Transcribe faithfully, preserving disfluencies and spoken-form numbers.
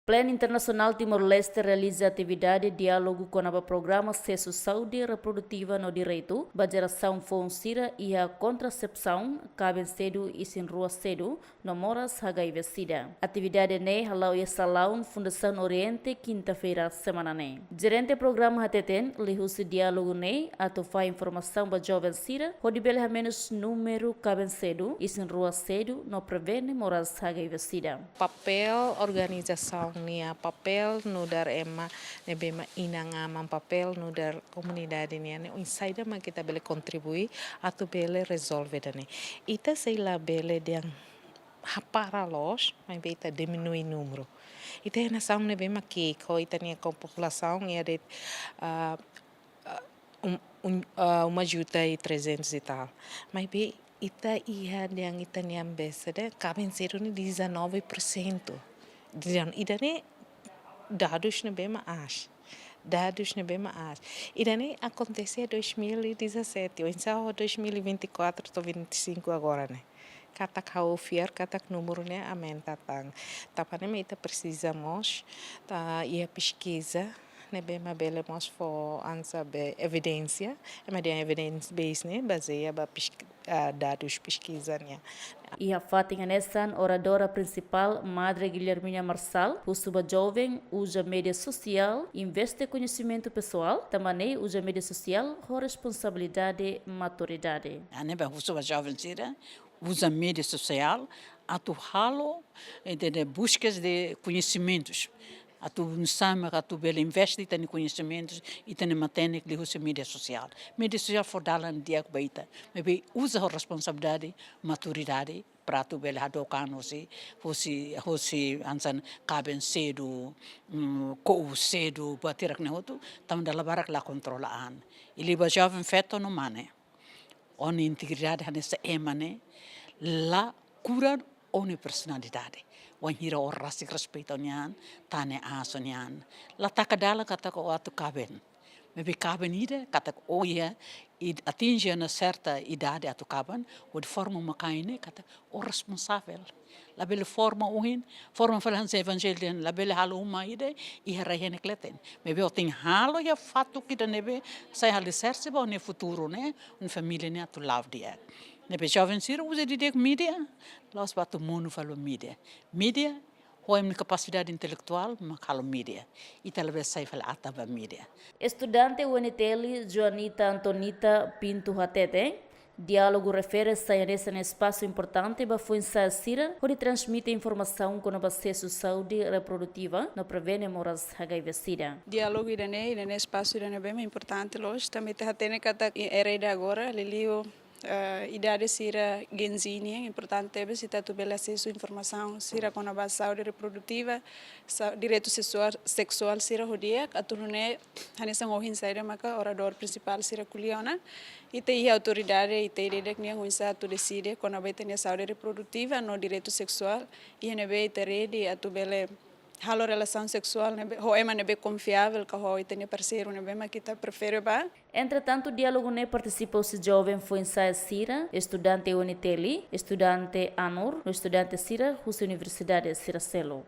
Plan Internasionál Timor-Leste realiza atividade diálogu kona-ba programa asesu saúde reprodutiva no direitu ba jerasaun foun sira iha kontrasesaun kaben sedu, isin-rua sedu no moras H I V sida. Atividade ne'e hala'o iha salaun Fundasaun Oriente, kinta-feira semana ne'e. Jerente programa hateten, liuhusi diálogu ne'e atu fahe informasaun ba joven sira hodi bele hamenus númeru kaben sedu, isin-rua sedu no prevene moras H I V sida. Papél organizasaun nian, papél nu'udar ema ne'ebé mak inan-aman, papél nu'udar komunidade nian ne'e, oinsá ida mak ita bele kontribui atu bele rezolve ida-ne'e. Ita sei la bele dehan hapara loos, maibé ita diminui númeru. Ita iha nasaun ne'ebé mak ki'ik, ho ita-nia populasaun iha de'it, ah, ah, um, um, ah, uma juta e trezentos e tal. Maibé ita iha dehan ita-nia ambesa de kaben sedu ne'e dezanove por cento. Dehan ida-ne'e dadus ne'ebé mak aas. Dadus ne'ebé mak aas. Ida-ne'e akontese dois mil e dezassete, oinsá ho dois mil e vinte e quatro to'o vinte e cinco agora ne'e. Katak ha'u fiar katak númeru ne'e aumenta tan. Tanba ne'e mak ita presiza mós, ah, iha peskiza ne'ebé mak bele mós fó hanesan be evidénsia, ema dehan evidence base ne'e, bazeia ba peski-, ah, dadus peskiza nian. Iha fatin hanesan, oradora prinsipál, Madre Guilhermina Marçal, husu ba joven uza média sosiál, investe koñesimentu pesoál, tanba ne'e uza média sosiál ho responsabilidade, maturidade. Ida-ne'e ba husu ba joven sira, uza média sosiál atu halo, eh, de, de buskas de koñesimentus. Atu nu'usá mak atu bele investe ita-nia koñesimentus, ita-nia matenek liuhusi média sosiál. Média sosiál fó dalan di'ak ba ita. Maibé uza ho responsabilidade, maturidade, para atu bele hadook an husi, husi, husi hanesan kaben sedu, mm, ko'u sedu, buat hirak-ne'e hotu, tanba dala barak la kontrola an. I liu ba joven feto no mane. Ó-nia integridade hanesan ema ne'e la kura ó-nia personalidade. Wainhira ó rasik respeita ó-nia an, tane aas ó-nia an. La taka dalan katak ó atu kaben. Maibé kaben ida, katak ó iha, id-, atinje ona serta idade atu kaben, hodi forma uma-kain ne'e, katak ó responsavel. Labele forma ohin, forma fali hanesan evanjellu dehan, labele halo uma ida iha rai-henek leten. Maibé ó tenke halo iha fatuk ida ne'ebé sai aliserse ba ó-nia futuru ne'e, ó-nia família ne'e atu la'o di'ak. Ne'ebé joven sira uza didi'ak média, la'ós ba atu monu fali ba média. Média, ho ema nia kapasidade intelektuál mak halo média. Ita labele sai fali atan ba média. Estudante U N T L, Joanita Antonita Pinto hateten, diálogu refere sai hanesan espasu importante ba foin-sa'e sira hodi transmite informasaun kona-ba asesu saúde reprodutiva no prevene moras H I V sida. Diálogu ida-ne'e, ida-ne'e espasu ida ne'ebé mak importante loos, tanba ita hatene katak iha era ida agora, liuliu, eh, idade sira Gen Z nian, importante tebes ita atu bele asesu informasaun sira kona-ba saúde reprodutiva, sa-, direitu seksuál, seksuál sira ho di'ak, atu nune'e hanesan ohin saida maka oradór prinsipál sira ko'alia ona. Ita iha autoridade, ita ida-idak nian oinsá atu deside kona-ba ita-nia saúde reprodutiva no direitu seksuál, iha ne'ebé ita redi atu bele halo relasaun seksuál ne'ebé, ho ema ne'ebé konfiavel ka ho ita-nia parseiru ne'ebé mak ita prefere ba. Entretantu, diálogu ne'e partisipa husi joven foin-sa'e sira, estudante U N T L, estudante ANUR, no estudante sira husi universidade sira seluk.